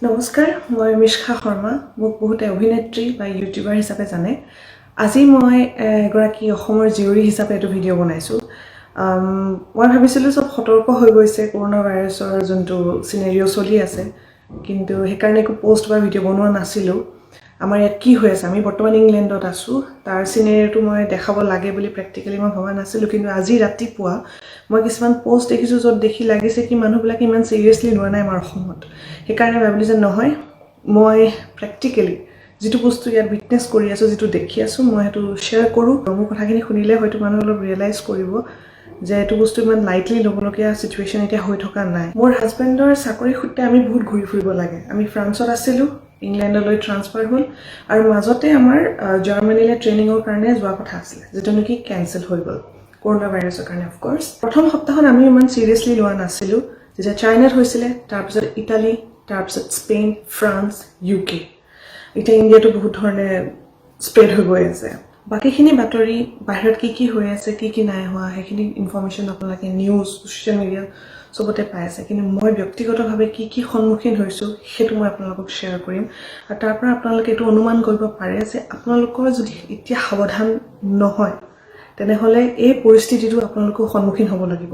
নমস্কাৰ, মই মিশা শৰ্মা। মোক বহুতে অভিনেত্ৰী বা ইউটিউবাৰ হিচাপে জানে। আজি মই এগৰাকী অসমৰ জীয়ৰী হিচাপে এইটো ভিডিঅ' বনাইছোঁ। মই ভাবিছিলোঁ চব সতৰ্ক হৈ গৈছে, কৰোণা ভাইৰাছৰ যোনটো চিনেৰিঅ' চলি আছে, কিন্তু সেইকাৰণে একো পষ্ট বা ভিডিঅ' বনোৱা নাছিলোঁ। আমাৰ ইয়াত কি হৈ আছে, আমি বৰ্তমান ইংলেণ্ডত আছোঁ, তাৰ চিনেৰিঅ'টো মই দেখাব লাগে বুলি প্ৰেক্টিকেলি মই ভবা নাছিলোঁ। কিন্তু আজি ৰাতিপুৱা মই কিছুমান পষ্ট দেখিছোঁ, য'ত দেখি লাগিছে কি মানুহবিলাকে ইমান চিৰিয়াছলি লোৱা নাই আমাৰ অসমত। সেইকাৰণে ভাবিলোঁ যে নহয়, মই প্ৰেক্টিকেলি যিটো বস্তু ইয়াত উইটনেছ কৰি আছোঁ, যিটো দেখি আছোঁ, মই সেইটো শ্বেয়াৰ কৰোঁ। মোৰ কথাখিনি শুনিলে হয়তো মানুহে অলপ ৰিয়েলাইজ কৰিব যে এইটো বস্তু ইমান লাইটলি ল'বলগীয়া চিটুৱেশ্যন এতিয়া হৈ থকা নাই। মোৰ হাজবেণ্ডৰ চাকৰি সূত্ৰে আমি বহুত ঘূৰি ফুৰিব লাগে। আমি ফ্ৰান্সত আছিলোঁ, ইংলেণ্ডলৈ ট্ৰান্সফাৰ হ'ল আৰু মাজতে আমাৰ জাৰ্মানীলৈ ট্ৰেইনিঙৰ কাৰণে যোৱা কথা আছিলে, যিটো নেকি কেঞ্চেল হৈ গ'ল কৰোণা ভাইৰাছৰ কাৰণে। অফক'ৰ্ছ প্ৰথম সপ্তাহত আমি ইমান চিৰিয়াছলি লোৱা নাছিলোঁ। যেতিয়া চাইনাত হৈছিলে, তাৰপিছত ইটালী, তাৰপিছত স্পেইন, ফ্ৰান্স, ইউ কে, এতিয়া ইণ্ডিয়াতো বহুত ধৰণে স্প্ৰেড হৈ গৈ আছে। বাকীখিনি বাতৰি, বাহিৰত কি কি হৈ আছে, কি কি নাই হোৱা, সেইখিনি ইনফৰ্মেশ্যন আপোনালোকে নিউজ, ছ'চিয়েল মিডিয়া চবতে পাই আছে। কিন্তু মই ব্যক্তিগতভাৱে কি কি সন্মুখীন হৈছোঁ, সেইটো মই আপোনালোকক শ্বেয়াৰ কৰিম আৰু তাৰ পৰা আপোনালোকে এইটো অনুমান কৰিব পাৰে যে আপোনালোকৰ যদি এতিয়া সাৱধান নহয়, তেনেহ'লে এই পৰিস্থিতিটো আপোনালোকেও সন্মুখীন হ'ব লাগিব।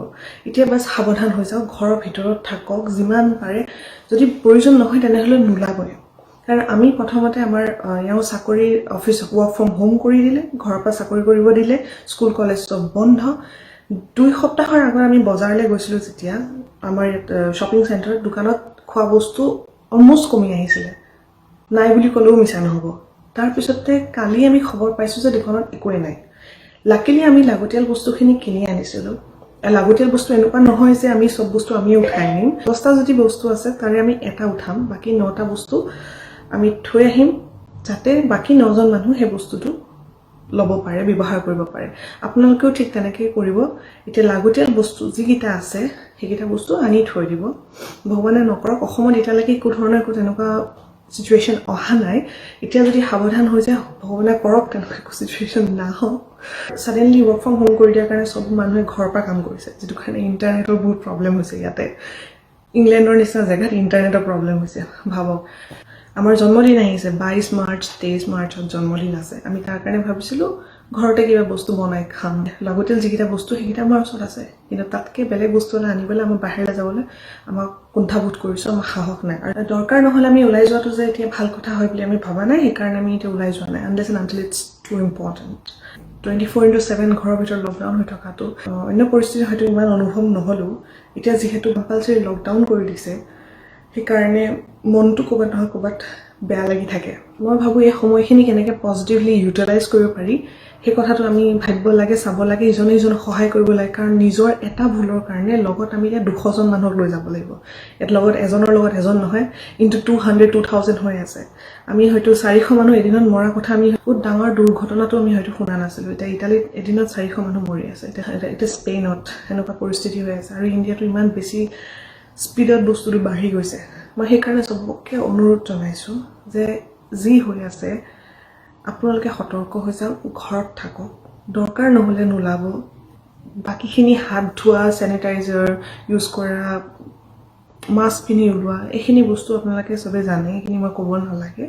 এতিয়া বাছ সাৱধান হৈ যাওক, ঘৰৰ ভিতৰত থাকক যিমান পাৰে। যদি প্ৰয়োজন নহয়, তেনেহ'লে নোলাবই। কাৰণ আমি প্ৰথমতে আমাৰ এওঁ চাকৰিৰ অফিচ ৱৰ্ক ফ্ৰম হোম কৰি দিলে, ঘৰৰ পৰা চাকৰি কৰিব দিলে, স্কুল কলেজ চব বন্ধ। 2 সপ্তাহৰ আগত আমি বজাৰলৈ গৈছিলোঁ, যেতিয়া আমাৰ ইয়াত শ্বপিং চেণ্টাৰত দোকানত খোৱা বস্তু অলমষ্ট কমি আহিছিলে, নাই বুলি ক'লেও মিছা নহ'ব। তাৰপিছতে কালি আমি খবৰ পাইছোঁ যে দোকানত একোৱেই নাই। লাকিলি আমি লাগতিয়াল বস্তুখিনি কিনি আনিছিলোঁ। লাগতিয়াল বস্তু এনেকুৱা নহয় যে আমি চব বস্তু আমিয়ে উঠাই আনিম। 10টা যদি বস্তু আছে, তাৰে আমি এটা উঠাম, বাকী নটা বস্তু আমি থৈ আহিম, যাতে বাকী নজন মানুহ সেই বস্তুটো ল'ব পাৰে, ব্যৱহাৰ কৰিব পাৰে। আপোনালোকেও ঠিক তেনেকেই কৰিব। এতিয়া লাগতিয়াল বস্তু যিকেইটা আছে, সেইকেইটা বস্তু আনি থৈ দিব। ভগৱানে নকৰক, অসমত এতিয়ালৈকে একো ধৰণৰ একো তেনেকুৱা চিটুৱেশ্যন অহা নাই। এতিয়া যদি সাৱধান হৈ যায়, ভগৱানে কৰক তেনেকুৱা একো চিটুৱেশ্যন নাহক। ছাডেনলি ৱৰ্ক ফ্ৰম হোম কৰি দিয়াৰ কাৰণে চব মানুহে ঘৰৰ পৰা কাম কৰিছে, যিটো কাৰণে ইণ্টাৰনেটৰ বহুত প্ৰব্লেম হৈছে। ইয়াতে ইংলেণ্ডৰ নিচিনা জেগাত ইণ্টাৰনেটৰ প্ৰব্লেম হৈছে, ভাবক। আমাৰ জন্মদিন আহিছে, 22 মাৰ্চ, 23 মাৰ্চত জন্মদিন আছে। আমি তাৰ কাৰণে ভাবিছিলোঁ ঘৰতে কিবা বস্তু বনাই খাম। লাগতিয়াল যিকেইটা বস্তু, সেইকেইটা আমাৰ ওচৰত আছে, কিন্তু তাতকৈ বেলেগ বস্তু এটা আনিবলৈ আমাৰ বাহিৰলৈ যাবলৈ আমাক কুণ্ঠাবোধ কৰিছোঁ, আমাৰ সাহস নাই। আৰু দৰকাৰ নহ'লে আমি ওলাই যোৱাটো যে এতিয়া ভাল কথা হয় বুলি আমি ভবা নাই। সেইকাৰণে আমি এতিয়া ওলাই যোৱা নাই, unless and until it's too important. 24x7 ঘৰৰ ভিতৰত লকডাউন হৈ থকাটো অন্য পৰিস্থিতি হয়তো ইমান অনুভৱ নহ'লেও, এতিয়া যিহেতু কম্পালচৰি লকডাউন কৰি দিছে, সেইকাৰণে মনটো ক'ৰবাত নহয় ক'ৰবাত বেয়া লাগি থাকে। মই ভাবোঁ এই সময়খিনি কেনেকৈ পজিটিভলি ইউটিলাইজ কৰিব পাৰি, সেই কথাটো আমি ভাবিব লাগে, চাব লাগে, ইজনে ইজনক সহায় কৰিব লাগে। কাৰণ নিজৰ এটা ভুলৰ কাৰণে লগত আমি এতিয়া 200জন মানুহক লৈ যাব লাগিব। ইয়াত লগত এজনৰ লগত এজন নহয়, ইনটু 200, 2000 হৈ আছে। আমি হয়তো 400 মানুহ এদিনত মৰা কথা আমি বহুত ডাঙৰ দুৰ্ঘটনাটো আমি হয়তো শুনা নাছিলোঁ। এতিয়া ইটালীত এদিনত 400 মানুহ মৰি আছে। এতিয়া এতিয়া স্পেইনত সেনেকুৱা পৰিস্থিতি হৈ আছে আৰু ইণ্ডিয়াটো ইমান বেছি স্পীডত বস্তুটো বাঢ়ি গৈছে। মই সেইকাৰণে চবকে অনুৰোধ জনাইছোঁ যে যি হৈ আছে, আপোনালোকে সতৰ্ক হৈ যাওক, ঘৰত থাকক, দৰকাৰ নহ'লে নোলাব। বাকীখিনি হাত ধোৱা, চেনিটাইজাৰ ইউজ কৰা, মাস্ক পিন্ধি ওলোৱা, এইখিনি বস্তু আপোনালোকে চবে জানে, এইখিনি মই ক'ব নালাগে।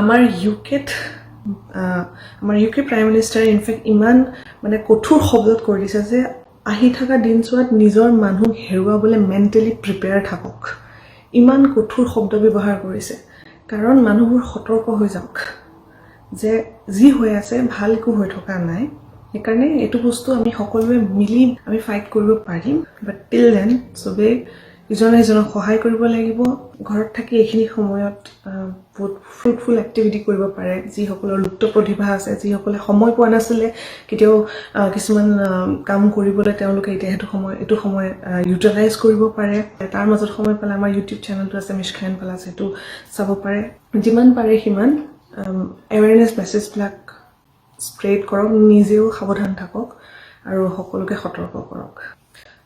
আমাৰ ইউ কেত আমাৰ ইউ কে প্ৰাইম মিনিষ্টাৰে ইনফেক্ট ইমান মানে কঠোৰ শব্দত কৈ দিছে যে আহি থকা দিনছোৱাত নিজৰ মানুহ হেৰুৱাবলৈ মেণ্টেলি প্ৰিপেয়াৰ থাকক। ইমান কঠোৰ শব্দ ব্যৱহাৰ কৰিছে, কাৰণ মানুহবোৰ সতৰ্ক হৈ যাওক যে যি হৈ আছে, ভাল একো হৈ থকা নাই। সেইকাৰণে এইটো বস্তু আমি সকলোৱে মিলি আমি ফাইট কৰিব পাৰিম। বাট টিল then চবেই ইজনে সিজনক সহায় কৰিব লাগিব। ঘৰত থাকি এইখিনি সময়ত বহুত ফ্ৰুটফুল এক্টিভিটি কৰিব পাৰে। যিসকলৰ লুপ্ত প্ৰতিভা আছে, যিসকলে সময় পোৱা নাছিলে কেতিয়াও কিছুমান কাম কৰিবলৈ, তেওঁলোকে এতিয়া সেইটো সময়, এইটো সময় ইউটিলাইজ কৰিব পাৰে। তাৰ মাজত সময় পালে আমাৰ ইউটিউব চেনেলটো আছে মিছখাইন পালাছ, সেইটো চাব পাৰে। যিমান পাৰে সিমান এৱেৰনেছ মেছেজবিলাক স্প্ৰেড কৰক, নিজেও সাৱধান থাকক আৰু সকলোকে সতৰ্ক কৰক।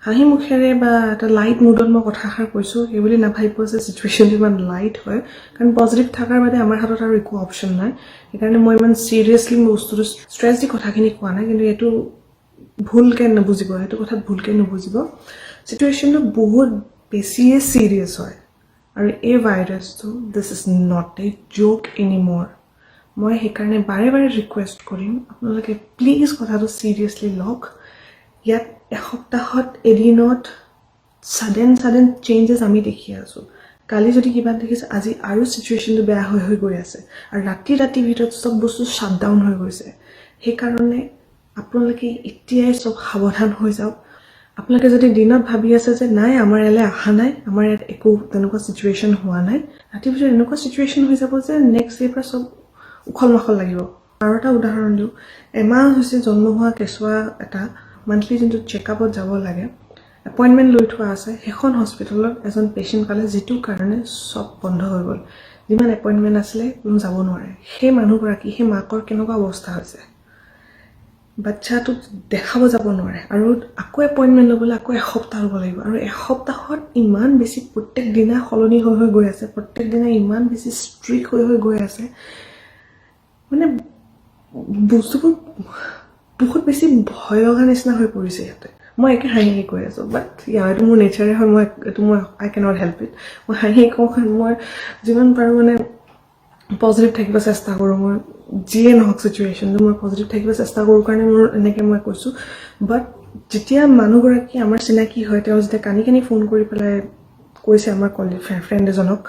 হাঁহি মুখেৰে বা এটা লাইট মুডত মই কথাষাৰ কৈছোঁ, সেইবুলি নাভাবিব যে চিটুৱেশ্যনটো ইমান লাইট হয়। কাৰণ পজিটিভ থকাৰ বাদে আমাৰ হাতত আৰু একো অপশ্যন নাই। সেইকাৰণে মই ইমান চিৰিয়াছলি বস্তুটো ষ্ট্ৰেছ দি কথাখিনি কোৱা নাই। কিন্তু এইটো ভুলকৈ নুবুজিব, সেইটো কথাত ভুলকৈ নুবুজিব। চিটুৱেশ্যনটো বহুত বেছিয়ে চিৰিয়াছ হয়। আৰু এই ভাইৰাছটো, this is not a joke anymore. মই সেইকাৰণে বাৰে বাৰে ৰিকুৱেষ্ট কৰিম, আপোনালোকে প্লিজ কথাটো চিৰিয়াছলি লওক। ইয়াত এসপ্তাহত এদিনত ছাডেন ছাডেন চেঞ্জেছ আমি দেখি আছোঁ। কালি যদি কিবা দেখিছে, আজি আৰু চিটুৱেশ্যনটো বেয়া হৈ হৈ গৈ আছে আৰু ৰাতি ৰাতিৰ ভিতৰত চব বস্তু শ্বাটডাউন হৈ গৈছে। সেইকাৰণে আপোনালোকে এতিয়াই চব সাৱধান হৈ যাওক। আপোনালোকে যদি দিনত ভাবি আছে যে নাই, আমাৰ ইয়ালৈ অহা নাই, আমাৰ ইয়াত একো তেনেকুৱা চিটুৱেশ্যন হোৱা নাই, ৰাতিৰ ভিতৰত এনেকুৱা চিটুৱেশ্যন হৈ যাব যে নেক্সট ডে'ৰ পৰা চব উখল মাখল লাগিব। আৰু এটা উদাহৰণ দিওঁ। এমাহ হৈছে জন্ম হোৱা কেঁচুৱা এটা মান্থলি যোনটো চেকআপত যাব লাগে, এপইণ্টমেণ্ট লৈ থোৱা আছে, সেইখন হস্পিটেলত এজন পেচেণ্ট পালে, যিটোৰ কাৰণে চব বন্ধ হৈ গ'ল। যিমান এপইণ্টমেণ্ট আছিলে, কোনো যাব নোৱাৰে। সেই মানুহগৰাকী, সেই মাকৰ কেনেকুৱা অৱস্থা হৈছে? বাচ্ছাটোক দেখাব যাব নোৱাৰে আৰু আকৌ এপইণ্টমেণ্ট ল'বলৈ আকৌ এসপ্তাহ ল'ব লাগিব। আৰু এসপ্তাহত ইমান বেছি প্ৰত্যেক দিনা সলনি হৈ হৈ গৈ আছে, প্ৰত্যেক দিনা ইমান বেছি ষ্ট্ৰিক্ট হৈ হৈ গৈ আছে। মানে বস্তুবোৰ বহুত বেছি ভয় লগা নিচিনা হৈ পৰিছে ইয়াতে। মই একে হাঁহি হাঁহি কৈ আছোঁ, বাট ইয়া, এইটো মোৰ নেচাৰে হয়। মই এইটো মই আই কেনট হেল্প it. মই হাঁহি কওঁ কাৰণ মই যিমান পাৰোঁ মানে পজিটিভ থাকিব চেষ্টা কৰোঁ। মই যিয়ে নহওক চিটুৱেশ্যনটো, মই পজিটিভ থাকিব চেষ্টা কৰোঁ কাৰণে মোৰ এনেকৈ মই কৈছোঁ। বাট যেতিয়া মানুহগৰাকী আমাৰ চিনাকি হয়, তেওঁ যেতিয়া কান্দি কান্দি ফোন কৰি পেলাই কৈছে আমাৰ কলেজ ফ্ৰেণ্ড এজনক,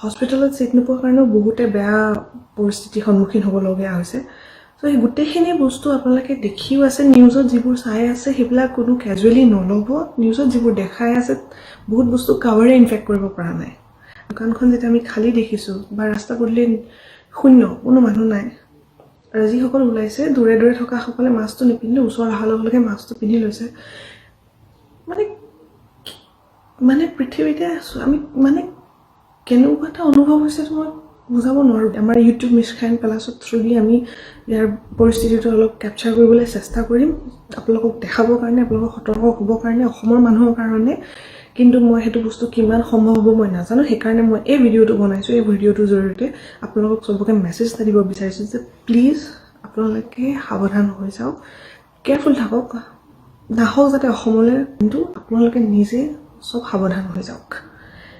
হস্পিটেলত ছিট নোপোৱাৰ কাৰণেও বহুতে বেয়া পৰিস্থিতিৰ সন্মুখীন হ'বলগীয়া হৈছে। চ' সেই গোটেইখিনি বস্তু আপোনালোকে দেখিও আছে, নিউজত যিবোৰ চাই আছে, সেইবিলাক কোনো কেজুৱেলি নল'ব। নিউজত যিবোৰ দেখাই আছে, বহুত বস্তু কাভাৰে ইনফেক্ট কৰিব পৰা নাই। দোকানখন যেতিয়া আমি খালী দেখিছোঁ বা ৰাস্তা পদূলি শূন্য, কোনো মানুহ নাই আৰু যিসকল ওলাইছে, দূৰে দূৰে থকাসকলে মাস্কটো নিপিন্ধিলে ওচৰত অহাৰ লগে লগে মাস্কটো পিন্ধি লৈছে। মানে মানে পৃথিৱীতে আছোঁ আমি, মানে কেনেকুৱা এটা অনুভৱ হৈছে মই বুজাব নোৱাৰোঁ। আমাৰ ইউটিউব মিছখা এণ্ড পেলাছত থ্ৰুদি আমি ইয়াৰ পৰিস্থিতিটো অলপ কেপচাৰ কৰিবলৈ চেষ্টা কৰিম, আপোনালোকক দেখাবৰ কাৰণে, আপোনালোকক সতৰ্ক হ'বৰ কাৰণে, অসমৰ মানুহৰ কাৰণে। কিন্তু মই সেইটো বস্তু কিমান সম্ভৱ হ'ব মই নাজানো। সেইকাৰণে মই এই ভিডিঅ'টো বনাইছোঁ। এই ভিডিঅ'টোৰ জৰিয়তে আপোনালোকক চবকে মেছেজ এটা দিব বিচাৰিছোঁ যে প্লিজ আপোনালোকে সাৱধান হৈ যাওক, কেয়াৰফুল থাকক। নাহক যাতে অসমলৈ, কিন্তু আপোনালোকে নিজে চব সাৱধান হৈ যাওক।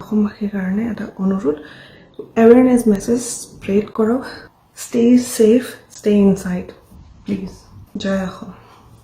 অসমবাসীৰ কাৰণে এটা অনুৰোধ, এৱেৰনেছ মেছেজ স্প্ৰেড কৰক। Stay safe, stay inside, please. Joy Assam.